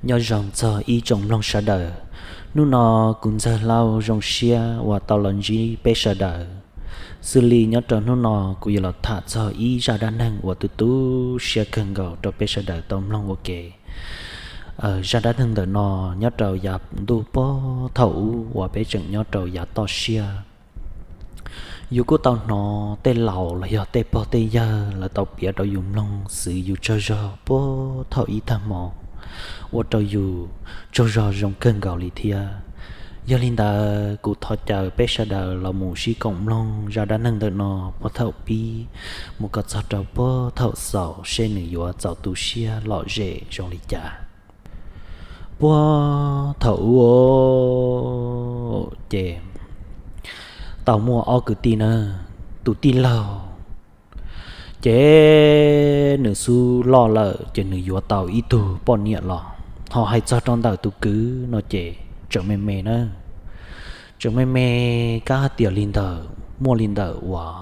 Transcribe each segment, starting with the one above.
Nyob zoo txog ib tsoom mloog sawv daws, hnub no kuv Ntxawg Lauj zoo siab uas tau los ntsib peb sawv daws. Xws li nyob rau hnub no kuv yuav los tham txog ib zaj dab neeg uas tu tu siab kawg nkaus rau peb sawv daws tau mloog ua ke. Zaj dab neeg ntawm no nyob rau yav ntuj puag thaum ub uas peb tseem nyob rau yav toj siab. Yus kuj tau hnov tej laus los yog tej pog tej yawg lawv tau piav rau yus mloog xwv yus tsaug zog puag thaum ib tag hmo, ua rau yus tsaug zog zoo kawg nkaus li thiab. Yog li ntawd kuv thov caw peb sawv daws los mus sib koom mloog zaj dab neeg ntawm no puag thaum pib mus kom txog rau puag thaum xaus seb nws yuav txaus tu siab lom zem zoo li cas. Puag thaum ub ces tau muaj ob kwv tij na, tus tij laug ces nws xub loj lawm ces nws yuav tau ib tug poj niam los. Ho hais txog rau ntawm tus kwv no ces tseem me me na, tseem me me, kab hais tias li ntawm muaj li ntawm uas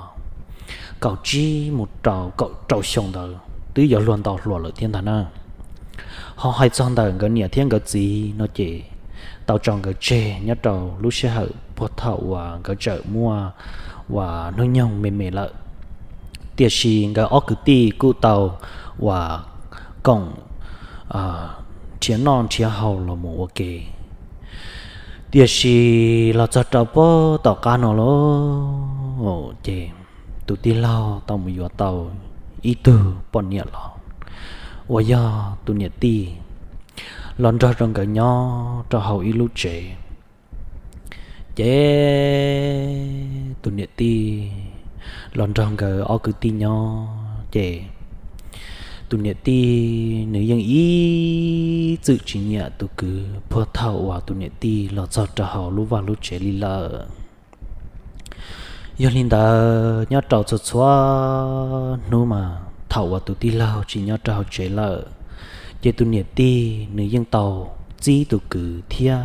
kaum tsib mus rau kaum rau xyoo ntawd twb yuav luag ntau hluas lawm thiab ntag na. Ho hais txog ntawm nkawd niam thiab nkawd txiv no ces tau tso nkawd tseg nyob rau lub sij hawm puag thaum uas nkawd tseem muaj uas hnub nyoog me me lawm. Tiam sis nkawd ob kwv tij kuj tau uas koom nrhiav noj nrhiav haus los mus ua ke. Tiam sis los txog rau puag tom qab no los ces tus tij laug tau mus yuav tau ib tug poj niam los uas yog tus niam tij los nrog rau nkawd nyob rau hauv ib lub tsev. Ces tus niam tij los nrog nkawd ob kwv tij nyob ces tus niam tij nws yeej ib txwm tsis nyiam tus kwv puag thaum uas tus niam tij los txog rau hauv lub vaj lub tsev li lawm. Yog li ntawd nyob rau txhua txhua hnub mas thaum uas tus tij laug tsis nyob rau hauv tsev lawm, ces tus niam tij nws yeej tau txib tus kwv thiab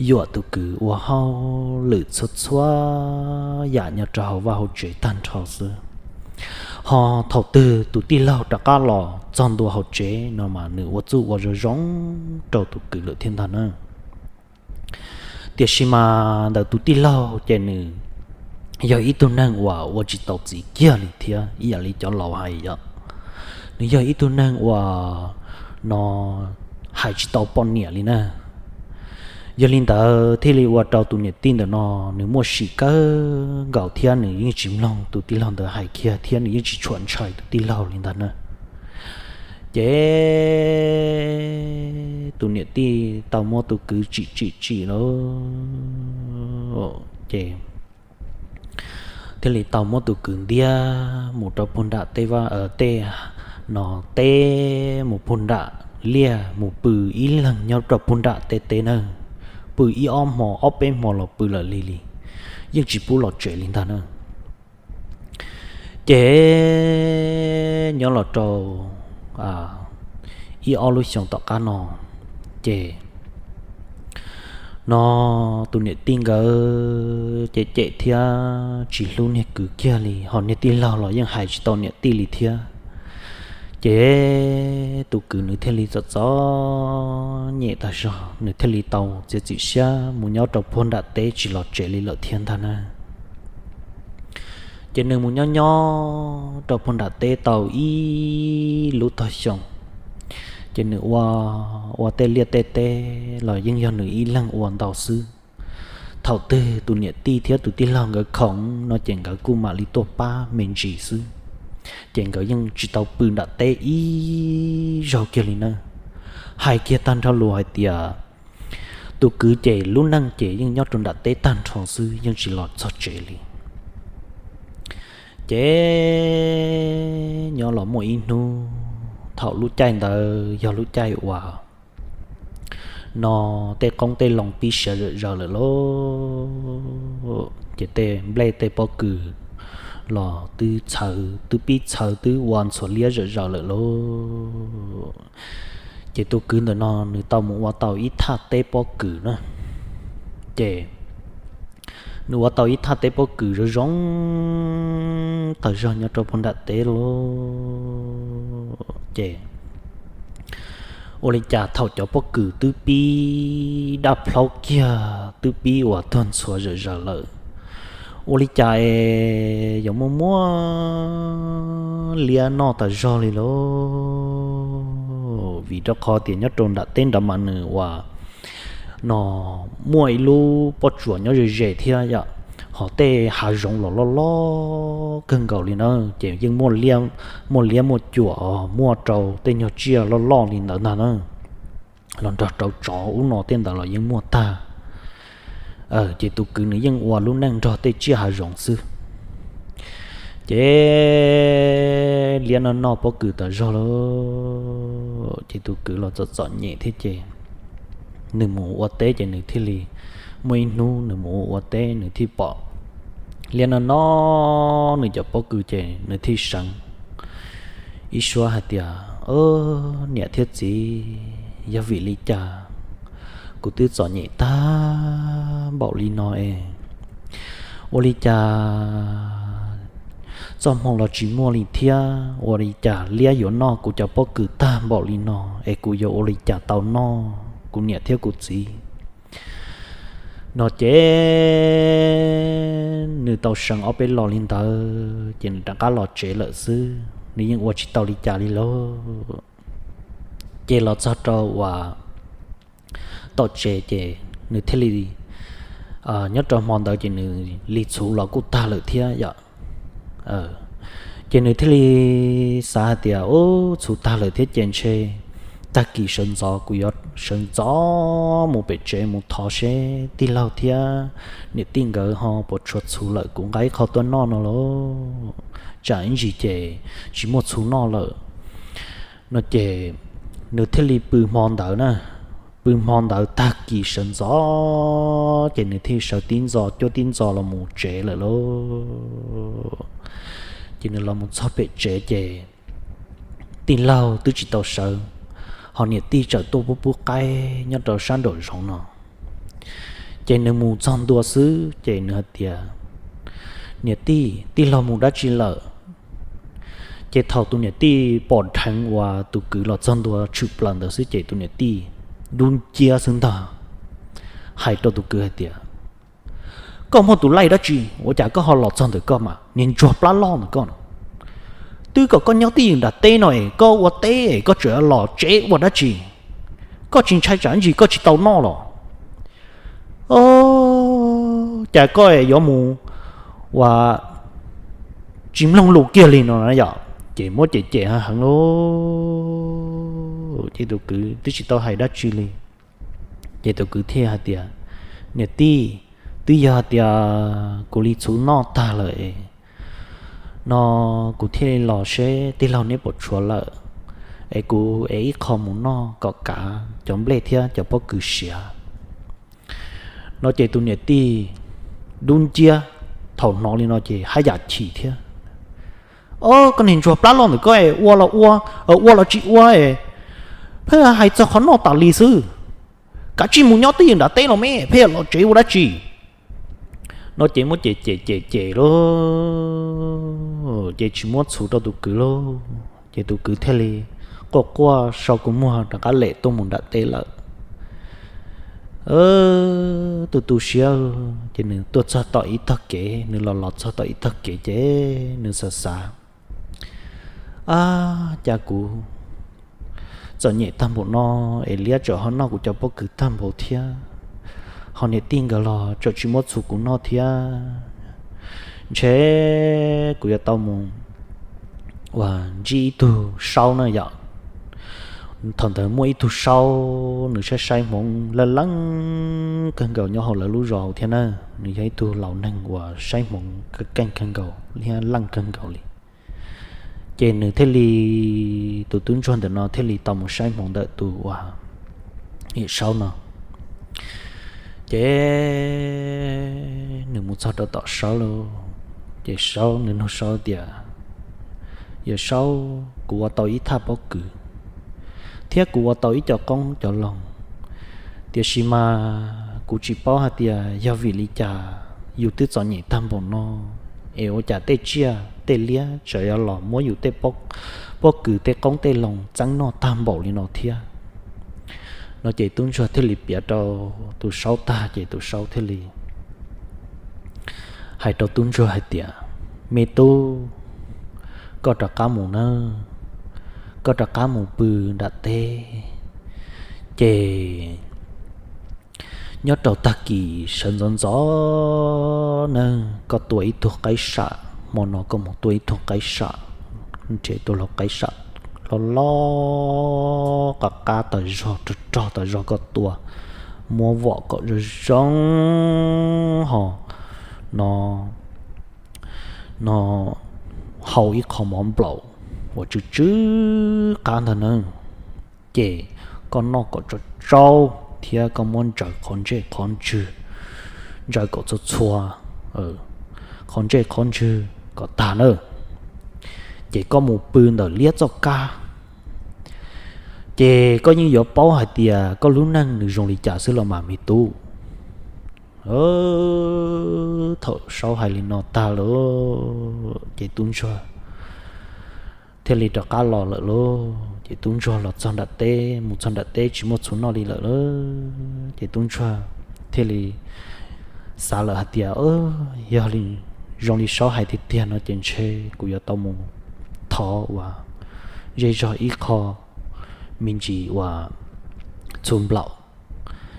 yuam tus kwv ua hauj lwm txhua txhua yam nyob rau hauv vaj hauv tsev tag nrho xwb. Ho thaum twg tus tij laug rov qab los txog ntua hauv tsev no mas nws ua txuj ua zoo zoo rau tus kwv lawm thiab ntag na. Tiam sis mas ntawm tus tij laug ces nws yog ib tug neeg uas ua tsis tau txiv kiag li thiab, ib yam li cov laus hais yom, nws yog ib tug neeg uas no hais tsis tau poj niam li na. Yog li ntawd thiaj li ua rau tus niam tij ntawm no nws muaj sim kawg nkaus thiab nws yeej tsis mloog tus tij laug ntawd hais kiag thiab nws yeej tsis tshua ntshai tus tij laug li ntag na. Ces tus niam tij tau muab tus kwv tsim tsim tsim lawm ces thiaj li tau muab tus kwv ntiab mus rau puag nram tej vaj tej no teb, mus puag nram liaj mus pw ib leeg nyob rau puag nram tej teb na, pw ib ob hmo ob peb hmo los pw lawm li li, yeej tsis pub los tsev li ntag na. Ces nyob los rau ib ob lub xyoo tom qab no ces no tus niam tij nkawd cem cem thiab tsis hlub niag kwv kiag li, ho niag tij laug los yeej hais tsis tau niam tij li thiab. Ces tus kwv nws thiaj li txom txom nyem tag zog, nws thiaj li tau txiav txim siab mus nyob rau puag nram teb tsis los tsev li lawm thiab ntag na. Ces nws mus nyob nyob rau puag nram teb tau ib lub tog xyoo, ces nws ua ua tej liaj tej teb los yeej yog nws ib leeg ua ntau xwb. Thaum twg tus niam tij thiab tus tij laug nkawd khoom no ces nkawd kuj mam li tuaj pab me ntsis xwb. Ces nkawd yeej tsis tau pw nram teb ib zaug kiag li na. Hais kiag tag nrho lus hais tias tus kwv ces lub neej ces yeej nyob rau nram teb tag nrho xwb, yeej tsis los txog tsev li. Ces nyob los muaj ib hnub thaum lub caij ntawd yog lub caij uas no tej qoob tej loo pib siav zam zaws lawm lauj, ces tej nplej tej pob kws los twb txhawv twb pib txhawv twb ua ntxhuav liab zam zaws lawm lauj. Ces tus kwv ntawm no nws tau mus ua tau ib thaj teb pob kws na. Ces nws ua tau ib thaj teb pob kws zoo zoo tawg zog nyob rau puag nram teb lauj. Ces Ua li cas thaum cov pob kws twb pib daj plhaub kiag, twb pib uas tuag ntxhuav zom zaws lawm, ua li cas es yuav muaj muaj liab noj tas zog li lauj? Vim rau qhov tias nyob rau nram teb nrad mas nws uas no muaj ib lub pob tsuas nyob ze ze thiab yom, hos tej hav zoov los loj loj kawg nkaus li na, ces yeej muaj liab muaj cuam muaj rau tej nyuag tsiaj loj loj li ntawd ntag na, los nrog rau tsov ub no tej ntawd los yeej muaj tag. Ces tus kwv nws yeej ua lub neej nrog tej tsiaj hav zoov xwb. Ces liab noj noj pob kws tas zog lawm, ces tus kwv los txom txom nyem thiab ces nws mus ua teb ces nws thiaj li, muaj ib hnub nws mus ua teb nws thiaj pom liab noj noj nws cov pob kws ces nws thiaj seev ib suab hais tias, Niam thiab txiv, yog vim li cas kuv twb txom nyem tag npaum li no es ua li cas txoj hmoo los tsis muaj li thiab, ua li cas liab yuav noj kuv cov pob kws tag npaum li no es kuv yuav ua li cas tau noj kuv niam thiab kuv txiv? No ces nws tau seev ob peb los li ntawd ces nws rov qab los tsev lawm xwb, nws yeej ua tsis tau li cas li lauj. Ces los txog rau uas tom tsev ces nws thiaj li, nyob rau hmo ntawd ces nws li txhuv los kuj tag lawm thiab yom. Ces nws thiaj li xav hais tias, Ub, txhuv tag lawm thiab ces ntshe tag kis sawv ntxov kuv yuav sawv ntxov mus pem tsev mus thov seb tij laug thiab niam tij nkawd ho puas tshuav txhuv lawm kuv nqa ib qho tuaj noj no lauj, tsam ib ntsis ces tsis muaj txhuv noj lawm. No ces nws thiaj li pw hmo ntawd na, pw hmo ntawd tag kis sawv ntxov ces nws thiaj sawv tib ntxov cuab tib ntxov los mus tsev lawm lauj. Ces nws los mus txog pem tsev ces tij laug twb tsis tau sawv, ho niam tij tseem tuaj pub pub qaib nyob rau sab nraum zoov no. Ces nws mus txog ntua xwb ces nws hais tias, Niam tij, tij laug mus dab tsi lawm? Ces thaum tus niam tij pom dheev uas tus kwv los txog ntua tshwm plaws ntawd xwb ces tus niam tij dub nciab xwb ntag, hais rau tus kwv hais tias, Koj muaj tus laij dab tsi ua cas koj ho los txog ntawm koj mas, niag ntsuag plab loj ntawm koj no? Twb kom koj nyob twj ywm nram teb no es koj ua teb es koj tseem los tsev ua dab tsi? Koj tsis ntshai tsam ntsis koj tsis tau noj los? Cas koj yuav mus ua tsis mloog lus kiag li no na yom? Ces muab cem cem heev heev lauj, ces tus kwv twb tsis tau hais dab tsi li. Ces tus kwv thiaj hais tias, Niam tij, twb yog hais tias kuv li txhuv noj tag lawm no, kuv thiaj li los seb tij laug neb puas tshuav lawm es kuv ev ib qho mus noj kom kav cov nplej thiab cov pob kws siav. No ces tus niam tij dub nciab thaum hnov li no ces haj yam chim thiab. Ob, koj niag ntsuag plab loj ntawm koj es ua los ua, ua los tsis ua es pheej hais txog qhov noj tas li xwb. Kav tsij mus nyob twj ywm nram teb los me, pheej los tsev ua dab tsi? No ces muab cem cem cem cem lauj, ces tsis muab txhuv rau tus kwv lauj, ces tus kwv thiaj li quaj quaj sau kua muag rov qab lem tuaj mus nram teb lawm. Tu tu siab, ces nws tuaj txog tom ib tog kev, nws los los txog tom ib tog kev ces nws xav xav, Ab, cas kuv txom nyem tag npaum no es liab tseem ho noj kuv cov pob kws tag npaum thiab, ho niam tij nkawd los tseem tsis muab txhuv kuv noj thiab. Ntshe kuv yuav tau mus uas ntsib ib tug saub na yom. Thaum ntawd muaj ib tug saub nws saib saib hmoov leej leej kawg nkaus nyob hauv lawv lub zos thiab na. Nws yog ib tug laus neeg uas saib hmoov keej kawg nkaus thiab leej kawg nkaus li. Ces nws thiaj li, tus tub ntsuag ntawm no thiaj li tau mus saib hmoov ntawm tus uas yawm saub no. Ces nws mus txog rau tom saub lauj, ces saub, nws nug saub tias, Yawm saub, kuv ua tau ib thaj pob kws thiab kuv ua tau ib co qoob cov loo, tiam sis mas kuv tsis paub hais tias yog vim li cas yus twb txom nyem tag npaum no es ua cas tej tsiaj tej liab tseem yuav los muab yus tej pob kws tej qoob tej loo txeeb noj tag npaum li no thiab. No ces tub ntsuag thiaj li piav rau tus saub tag ces tus saub thiaj li hais rau tub ntsuag hais tias, me tub, koj rov qab mus nawb, koj rov qab mus pw nram teb. Ces nyob rau tag kis sawv ntxov ntxov nawb, koj tua ib tug qaib sam, hmo no koj mus tua ib tug qaib sam, nrhiav tus laug qaib sam loj loj qab qab tas zog, rog rog tas zog koj tua, muab vom kom zoo zoo ho no, no hau ib qho mov nplaum uas tsw tsw qab ntag na. Ces koj noj kom tsau tsau thiab koj muab ntsaws qhov ntsej qhov ntswg, ntsaws kom txhua txhua qhov ntsej qhov ntswg kom tag na. Ces koj mus pw ntawm liab txoj kab, ces koj yeej yuav paub hais tias koj lub neej nws zoo li cas xwb los mas me tub. Thaum saub hais li no tag lawm ces tub ntsuag thiaj li rov qab los lawm lauj. Ces tub ntsuag los txog nram teb, mus txog nram teb tsis muaj txhuv noj li lawm lauj. Ces tub ntsuag thiaj li xav lawm hais tias, yog li zoo li saub hais tiag tiag no ces ntshe kuv yuav tau mus thov uas zej zog ib qho me ntsis uas txhuv nplaum.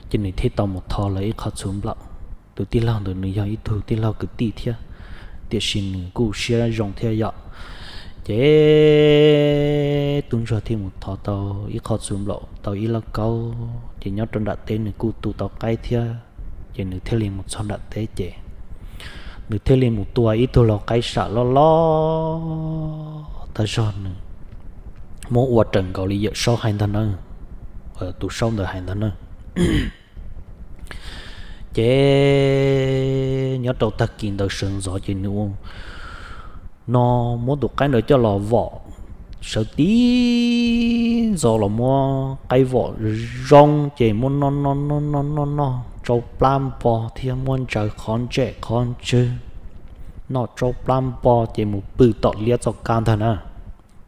Ces nws thiaj tau mus thov lawv ib qho txhuv nplaum. Tus tij laug ntawd nws yog ib tug tij laug kwv tij thiab, tiam sis nws kuj siab zoo thiab yom. Ces tub ntsuag thiaj mus thov tau ib qho txhuv nplaum tau ib lauj kaub, ces nyob rau nram teb nws kuj tu tau qaib thiab. Ces nws thiaj li mus txog nram teb ces nws thiaj li mus tua ib tug laug qaib sam loj loj tag zog, nws muab ua raws nkaus li yawm saub hais ntag na, tus saub ntawd hais ntag na. Ces nyob rau tag kis ntawd sawv ntxov ces nws ua no muab tus qaib ntawd coj los vom, sawv tib ntxov los muab qaib vom zoo ces muab noj noj noj noj noj noj tsau plab npo thiab muab ntsaws qhov ntsej qhov ntswg, noj tsau plab npo ces mus pw tom liab txoj kab ntag na.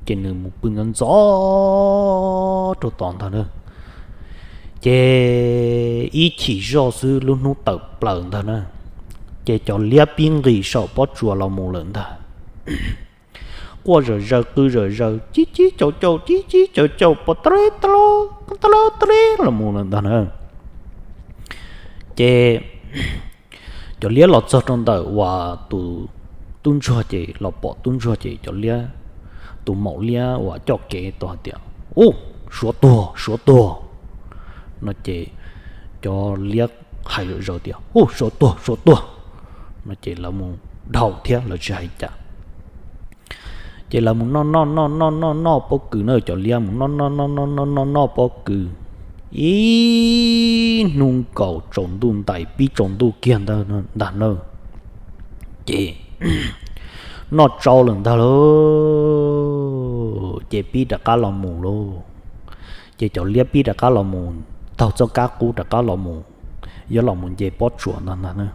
Ces nws mus pw ntxov ntxov rau tod ntag na. Ces ib chim zoj xwb lub hnub tawm plaws ntag na, ces cov liab pib nqis saum pob tsuas los mus lawm ntag. Quaj zom zaws qw zom zaws, cib cib caum caum cib cib caum caum pov ta ta ta los mus lawm ntag na. Ces cov liab los txog rau ntawm uas tus tub ntsuag ces los pom tub ntsuag ces cov liab, tus maum liab uas coj kev tau hais tias, ub, suav tuag, suav tuag no ces cov liab hais zom zaws tias, ub, suav tuag, suav tuag no ces lawv mus dhau thiab lawv tsis hais cas. Ces lawv mus noj noj noj noj noj noj pob kws na, cov liab mus noj noj noj noj noj noj noj pob kws ib hnub nkaus tsaus ntuj ntais pib tsaus ntuj kiag ntag na. Ces noj tsau lawm ntag lauj, ces pib rov qab los mus lauj. Ces cov liab pib rov qab los mus, taug txoj kab qub rov qab los mus, yuav los mus nce pob tsuas ntag ntag na.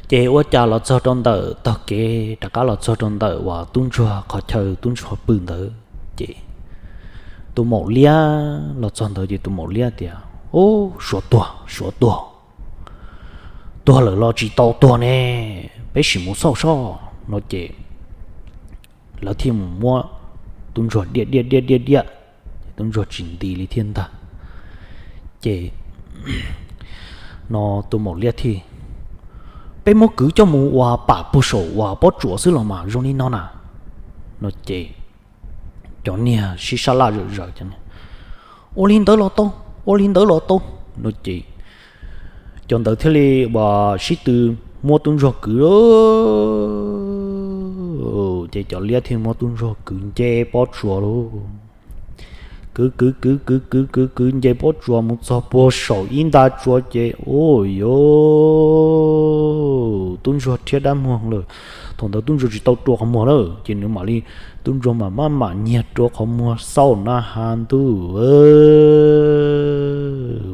Ces ua cas los txog rau ntawm tog kev rov qab los txog rau ntawm uas tub ntsuag qhov chaw tub ntsuag pw ntawd ces tus maum liab los txog ntawd ces tus maum liab tias, ub, suav tuag, suav tuag, tuag lawm los tsis tau tuag ne, peb sim mus xauj sob no ces lawv thiaj mus muab tub ntsuag diaj diaj diaj diaj diaj, tub ntsuag tsis nti li thiab ntag. Ces no tus maum liab thiaj, peb muab kwv coj mus uas pam puag saum uas pob tsuas xwb los mas zoo li no na no ces cov niag sib sab laj zom zaws, ua li ntawd los tau, ua li ntawd los tau no ces cov ntawd thiaj li uas sib tw muab tub ntsuag kwv. Ces cov liab thiaj muab tub ntsuag kwv nce pob tsuas lauj. Kwv kwv kwv kwv kwv kwv kwv nce pob tsuas mus txog puag saum ib nta tsuas ces ua yuav tub ntsuag rhiab dab muag lawm. Thaum ntawd tub ntsuag tsis tau rua qhov muag lawm ces nws mam li, tub ntsuag mam maj mam nyiag rua qhov muag xauj na has ntuj,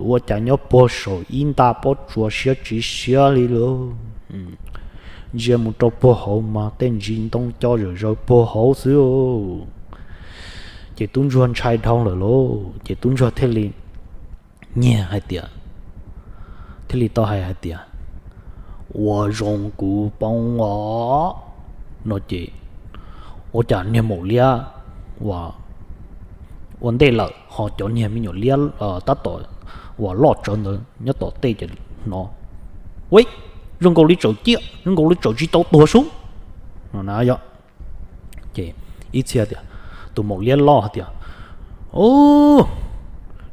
ua cas nyob puag saum ib nta pob tsuas siab tsis siab li lauj. Ntsia mus rau puag hauv mas tej ntsis ntoo co zom zaws puag hauv xwb. Ces tub ntsuag ntshai dhau lawm lauj, ces tub ntsuag thiaj li nyiag hais tias, thiaj li tau hais hais tias, ua zoo kuv poob os, no ces ua cas niag maum liab ua ntej lawm ho cov niag me nyuam liab tab tom uas loj tsawv ntawd nyob tom tej ces hnov, ua, zoo nkaus li tsaum ciaj, zoo nkaus li tsaum tsis tau tuag sub, no na yog. Ces ib txhia tias, tus maum liab loj hais tias, u,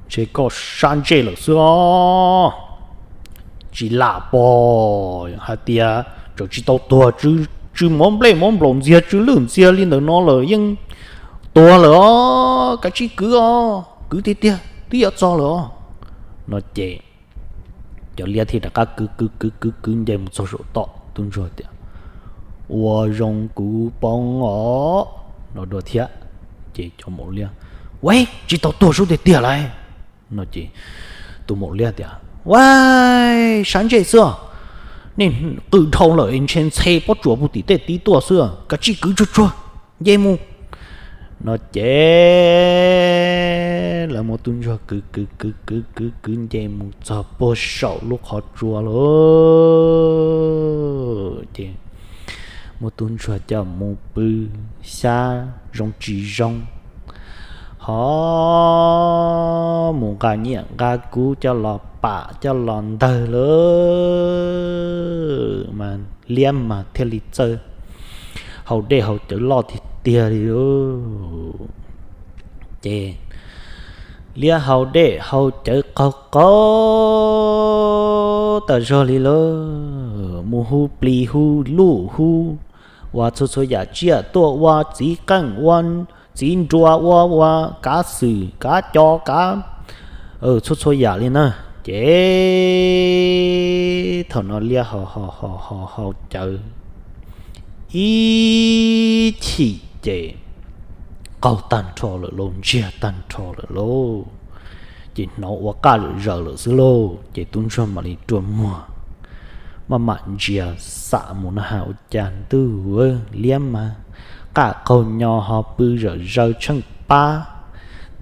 ntshe koj sab ntsej lawm xwb os, tsis lam pom hais tias tsaum tsis tau tuag, tsw mov nplej mov nplaum ntxiag tsw lwj ntxiag li ntawm no lawm yeej tuag lawm os, kav tsij kwv os, kwv tiag tiag twb yuav txog lawm os, no ces cov liab thiaj rov qab kwv kwv kwv kwv kwv nce mus txog saum toj, tub ntsuag tias, ua zoo kuv poob os, no dua thiab. Ces cov maum liab, ua, tsis tau tuag sub tiag tiag lauj, no ces tus maum liab tias, ua, sab ntsej xwb, nej qw dhau lawm ntshe ntxhe pob tsuas puag tim tej tib tuaj xwb, kav tsij kwv tsuag tsuag, nce mus, no ces lawv muab tub ntsuag kwv kwv kwv kwv kwv kwv nce mus txog puag saum lub qhov tsua lawm ces muab tub ntsuag coj mus pw xyab zoo tsis zoo, ho mus nqa nyiaj nqa kub coj los pam coj los ntawg lawm mas liab mas thiaj li txawj haus dej haus cawv loj tiag tiag li lauj. Ces liab haus dej haus cawv qaug qaug tas zog li lauj, mus hu plis hu luj hu, ua txhua txhua yam tsiaj tuaj, ua txiv qeej ua txiv nruas ua ua kav xwm kav co kav txhua txhua yam li na. Ces thaum no liab haus haus haus haus cawv ib chim ces qaug tag nrho lawm lauj, ntsiag tag nrho lawm lauj. Ces hnov ua qaj lawm zaws lawm xwb lauj, ces tub ntsuag mam li rua muag maj mam ntsia xam mus na has ua cas ntuj, liab mas qaj qaug nyo ho pw zawm zaws tsheej pab,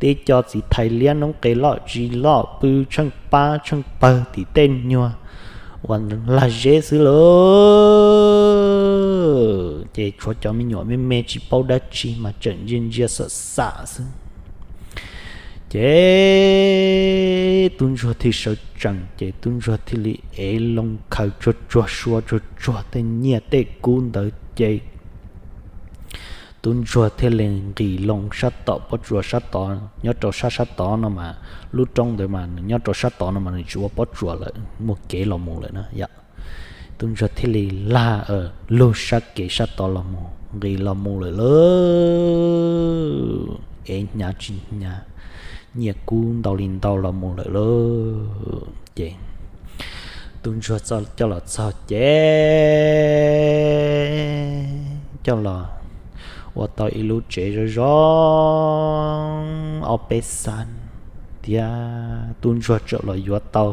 teb co txiv thais liab noob qes loj tsis loj pw tsheej pab tsheej pawg tim tej nyuag uas lag zeb xwb lauj. Ces tshuav cov me nyuam me me tsis paub dab tsi mas tseem ntsia ntsia xam xam xwb. Ces tub ntsuag thiaj sawv tsees ces tub ntsuag thiaj li ev loo khaws tsuag tsuag sua tsuag tsuag tej nyiaj tej kub ntawd ces tub ntsuag thiaj li nqis loo sab tom pob tsuas sab tod, nyob rau sab sab tod no mas lub roob ntawd mas nws nyob rau sab tod no mas nws tsis ua pob tsuas lawm, muaj kev los mus lawm na yom. Tub ntsuag thiaj li lag lug sab kev sab tod los mus, nqis los mus lawm lauj. Ev hnyav tsis hnyav, nyiaj kub ntau li ntau los mus lawm lauj. Ces tub ntsuag coj los txog ces coj los ua tau ib lub tsev zoo zoo ob peb xab thiab tub ntsuag txawm los yuav tau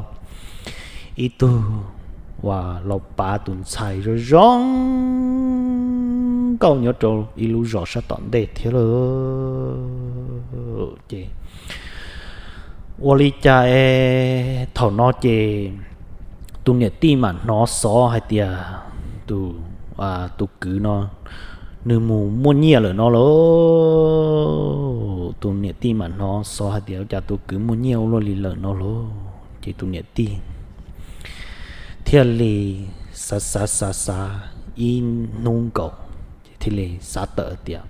ib tug uas laus pav tus ntxhais zoo zoo nkauj nyob rau ib lub zos sab tom ntej thiab lauj. Ces ua li cas es thaum no ces tus niam tij mam hnov xov hais tias tus, tus kwv no nws mus muaj nyiaj lawm no lauj. Tus niam tij mam hnov xov hais tias cas tus kwv muaj nyiaj ua luaj li lawm no lauj. Ces tus niam tij thiaj li xav xav xav xav ib hnub nkaus, ces thiaj li xav tawm tias,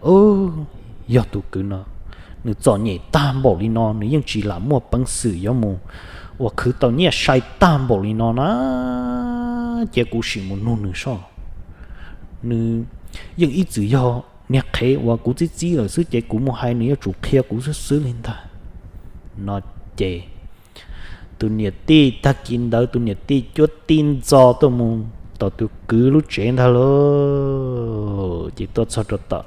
yog tus kwv no nws txom nyem tag npaum li no nws yeej tsis lam muaj peev xwm yuav mus uas khwv tau nyiaj sai tag npaum li no na, cia kuv sim mus nug nws soj. Nws yeej ib txwm yog niag qhev uas kuv txib txib lawm xwb ces kuv mus hais nws yuav tsum qhia kuv xwb xwb li ntag. No ces tus niam tij tag kis ntawd tus niam tij cuab tij ntxo tuaj mus tom tus kwv lub tsev ntag lauj. Ces tuaj txog rau tom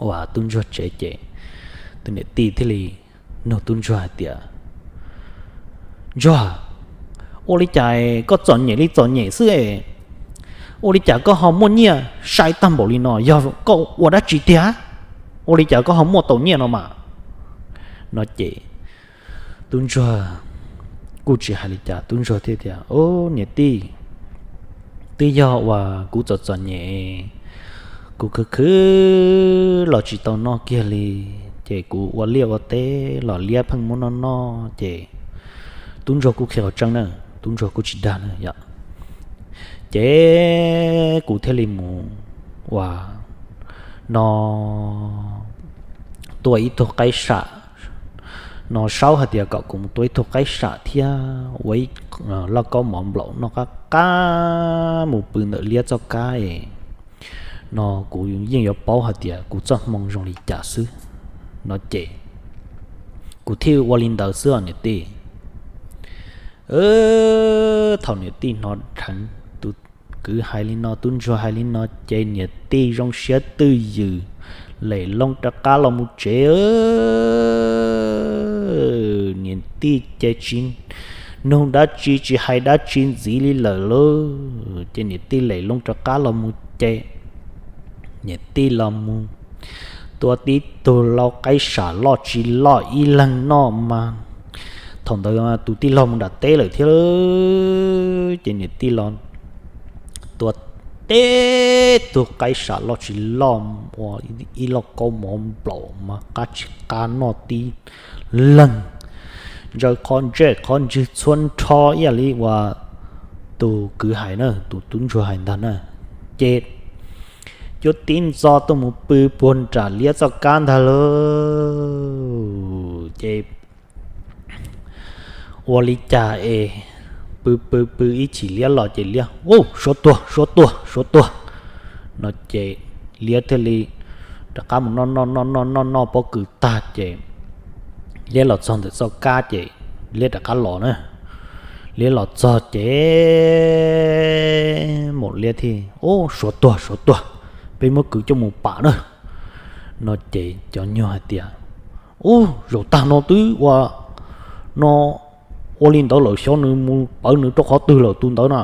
uas tub ntsuag tsev ces tus niam tij thiaj li nug tub ntsuag hais tias, Ntsuag, ua li cas koj txom nyem li txom nyem xwb es ua li cas koj ho muaj nyiaj sai tag npaum li no, yog koj ua dab tsi tiag? Ua li cas koj ho muaj tau nyiaj no mas? No ces tub ntsuag kuj tsis hais li cas, tub ntsuag thiaj tias, Ub, niam tij, twb yog uas kuv txom txom nyem, kuv khwv khwv los tsis tau noj kiag li, ces kuv ua liaj ua teb los liab pheej muab noj noj. Ces tub ntsuag kuj qhia qhov tseeb na, tub ntsuag kuj tsis dag na yom. Ces kuv thiaj li mus ua no tua ib tug qaib sam, no Saub hais tias kom kuv mus tua ib tug qaib sam thiab ua ib lauj kaub mov nplaum noj qab qab mus pw ntawm liab txoj kab es no kuv yeej yuav paub hais tias kuv txoj hmoo zoo li cas xwb. No ces kuv thiaj ua li ntawd xwb os niam tij. Thaum niam tij hnov dheev tus kwv hais li no, tub ntsuag hais li no ces niam tij zoo siab twj ywm, lem loo rov qab los mus tsev. Niam tij ces tsis nug dab tsi tsis hais dab tsi ntxiv li lawm lauj, ces niam tij lem loo rov qab los mus ces niam tij los mus tua tib tug lau qaib sam loj tsis loj ib leeg noj mas, thaum ntawd tus tij laug mus nram teb lawm thiab, ces niam tij los tua tib tug qaib sam loj tsis loj ua ib lauj kaub mov nplaum mas qab tsis qab noj tib leeg, ntsaws qhov ntsej qhov ntswg txhua nrho ib yam li uas tus kwv hais na, tus tub ntsuag hais ntag na. Ces cuab tib ntxov tuaj mus pw puag nram liab txoj kab ntag lauj. Ces ua li cas es pw pw pw ib chim liab los ces liab, Ub, suav tuag, suav tuag, suav tuag! No ces liab thiaj li rov qab mus noj noj noj noj noj noj pob kws tag ces liab los txog ntawm txoj kab ces liab rov qab los na. Liab los txog ces maum liab thiaj, Ub, suav tuag, suav tuag, peb muab kwv coj mus pam na. No ces cov nyuag hais tias, Ub, zaum tag no twb ua no ua li ntawd lawm, xyov nws mus pawv nws rau qhov twg lawm tus ntawd na,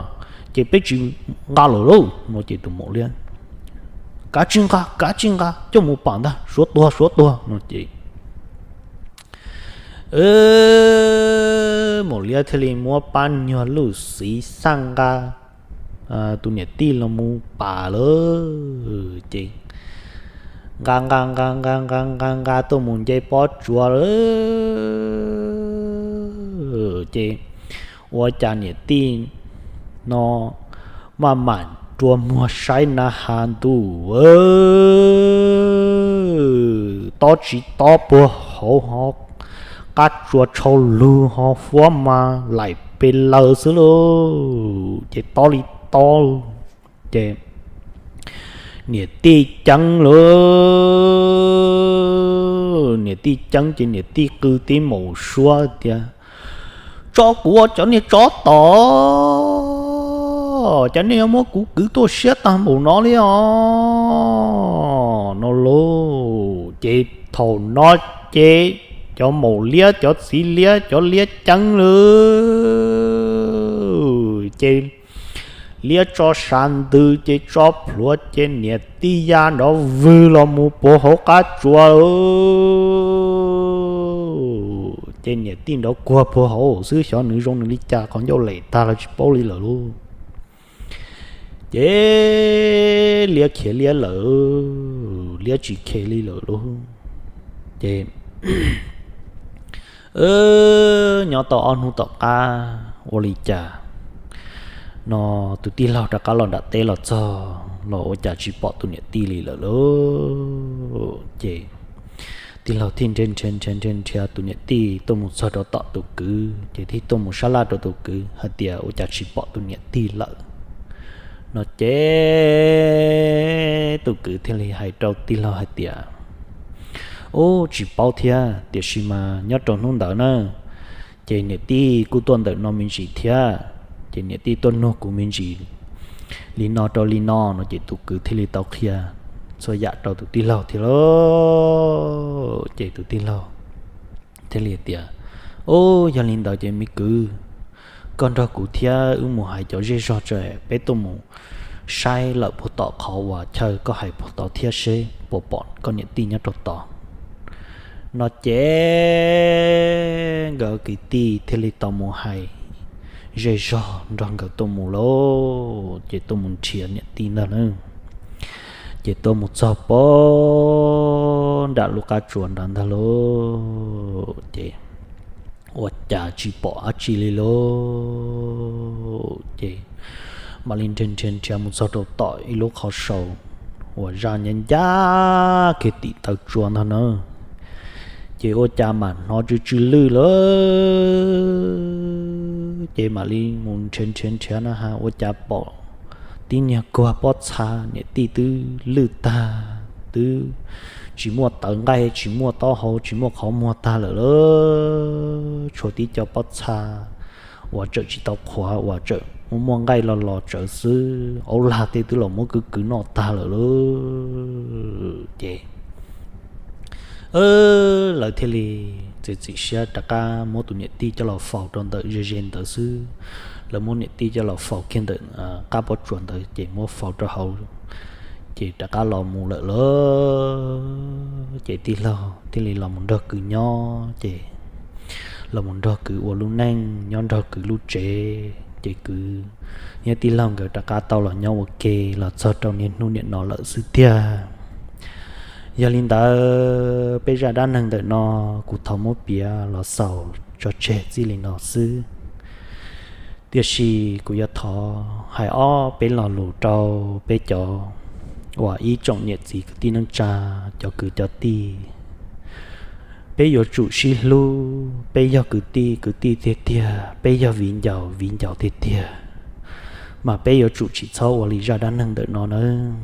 ces peb tsis nqa lawm lauj. No ces tus maum liab, Kav tsij nqa, kav tsij nqa, coj mus pam ntag, suav tuag, suav tuag! No ces maum liab thiaj li muab pab nyuag luj xiv xaj nqa tus niam tij los mus pam lawm ces nqa nqa nqa nqa nqa nqa nqa tuaj mus nce pob tsuas lawm ces ua cas niam tij no maj mam rua muag saib na has ntuj, tob tsis tob puag hauv ho, qab tsuas tshau lug ho, huab mas laim pes lawg xwb lauj, ces tob li tob. Ces niam tij ceeb lauj, niam tij ceeb ces niam tij qw tib maum suab tias, Tso kuv ua cov niag tsov tom, cov niag yuav muab kuv kwv tuaj siab tag npaum no li os, no lauj. Ces thaum no ces cov maum liab cov txiv liab cov liab ceeb lauj, ces liab tso sav ntws ces tso plhuav ces niam tij ya nrov vwg los mus puag hauv qab tsuas lauj. Ces niam tij nrov kuag puag hauv xwb, xyov nws zoo nws li cas, qhov ncauj lem tag los tsis paub li lawm lauj. Ces liab khiav liab lawm, liab tsis khe li lawm lauj. Ces nyob tau ob hnub tom qab ua li cas no tus tij laug rov qab los nram teb los txog los ua cas tsis pom tus niam tij li lawm lauj. Ces tij laug thiaj nrhiav nrhiav nrhiav nrhiav tus niam tij tuaj mus txog rau tom tus kwv, ces thiaj tuaj mus sab laj rau tus kwv hais tias ua cas tsis pom tus niam tij lawm. No ces tus kwv thiaj li hais rau tij laug hais tias, Ub, tsis paub thiab, tiam sis mas nyob rau hnub ntawd na, ces niam tij kuj tuaj ntawm no me ntsis thiab, ces niam tij tuaj nug kuv me ntsis li no rau li no. No ces tus kwv thiaj li tau qhia txhua yam rau tus tij laug thiab lauj. Ces tus tij laug thiaj li tias, Ub, yog li ntawd ces me kwv, koj nrog kuv thiab wb mus hais cov zej zog tso, peb tuaj mus saib lawm puag tom qhov uas chaw koj hais puag tod thiab seb puas pom koj niam tij nyob rau tod. No ces nkawd kwv tij thiaj li tau mus hais zej zog nrog nkawd tuaj mus lauj, ces tuaj mus nrhiav niam tij ntag na. Ces tuaj mus txog pem nram lub qab tsuas nrad ntag lauj, ces ua cas tsis pom dab tsi li lauj. Ces mam li nrhiav nrhiav nrhiav mus txog rau tom ib lub qhov sau uas zaj ncaj ncaj kiag tim taw tsua ntag na. Ces ua cas mam hnov tsw tsw lwj lawm, ces mam li mus nrhiav nrhiav nrhiav na has ua cas pom tib niag kuag pob txha niam tij twb lwj tag, twb tsis muaj tawv nqaij, tsis muaj taub hau, tsis muaj qhov muag tag lawm lauj. Tshuav tib co pob txha uas tseem tsis tau qhuav uas tseem muaj muaj nqaij los los tsawv xwb, aub lag tej twb los muab kwv kwv noj tag lawm lauj. Ces lawv thiaj li txiav txim siab rov qab muab tus niam tij coj los faus rau ntawm ze ze ntawd xwb. Lawv muab niam tij coj los faus kiag ntawm qab pob tsuas ntawd ces muab faus rau hauv, ces rov qab los mus lawm lauj. Ces tij laug thiaj li los mus nrog kwv nyob, ces los mus nrog kwv ua lub neej nyob nrog kwv lub tsev, ces kwv thiab tij laug nkawd rov qab tau los nyob ua ke los txog rau niaj hnub niam no lawm xwb tiag. Yog li ntawd peb zaj dab neeg ntawm no kuv thov muab piav los xaus tso tseg txij li no xwb. Tiam sis kuv yuav thov hais ob peb lo lus rau peb cov uas ib tsoom niam txiv kwv tij neej tsa, cov kwv cov tij, peb yuav tsum sib hlub, peb yog kwv tij, kwv tij tiag tiag, peb yog viv ncaus, viv ncaus tiag tiag, mas peb yuav tsum tsis txhob ua li zaj dab neeg ntawm no nawb.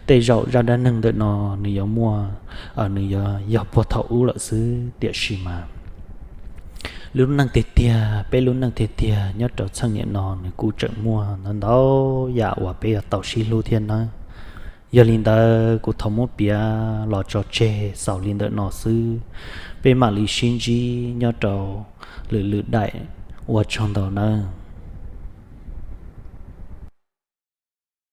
Tej zaum zaj dab neeg ntawm no nws yuav muaj, nws yuav yog puag thaum ub lawm xwb, tiam sis mas lub neej tiag tiag, peb lub neej tiag tiag nyob rau txheej niam no nws kuj tseem muaj ntau ntau yam uas peb yuav tau sib hlub thiab nawb. Yog li ntawd kuv thov muab piav los tso tseg xaus li ntawm no xwb, peb mam li sib ntsib nyob rau lwm lwm daim, ua tsaug ntau nawb.